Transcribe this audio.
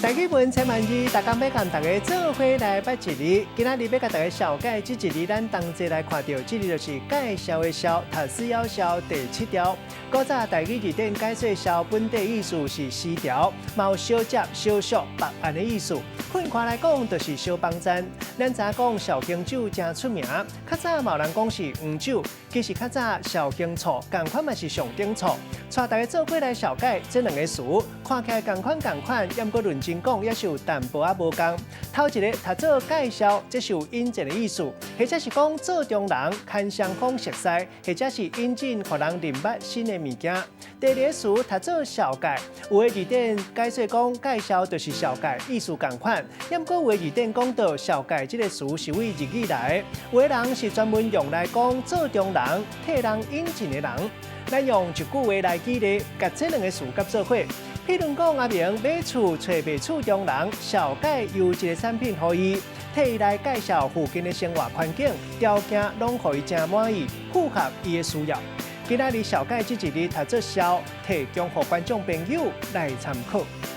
台語文千萬字，逐工欲共大家做伙來捌一字。今仔日欲共大家紹介這一字，咱同齊來看著，這字就是介紹的紹，讀四枵潲第七條。古早台語字典解說紹本底意思是絲條，嘛有相接、相屬、縛按的意思。分開來講，就是小幫站。咱知影講紹興酒誠出名，較早嘛有人講是黃酒，其實較早紹興醋仝款嘛是上等醋。帶大家做伙來紹介這兩個詞，看起來仝款仝款，毋過論真講，也是有淡薄仔無仝。頭一个讀做介紹，這是有引薦的意思，或者是講做中人牽雙方熟似，或者是引進予人認捌新的物件。第二个詞讀做紹介，有的字典解說講介紹就是紹介，意思仝款。毋過有的字典講到紹介這个詞是對日語來的，有的人是專門用來講做中人替人引薦的人。咱用一句話來舉例，共這兩个詞佮做伙。譬如講，阿明買厝揣賣厝中人，紹介優質的產品予伊，替伊來介紹附近的生活環境條件，攏予伊誠滿意，符合伊的需要。今仔日紹介這一字讀做潲，提供予觀眾朋友來參考。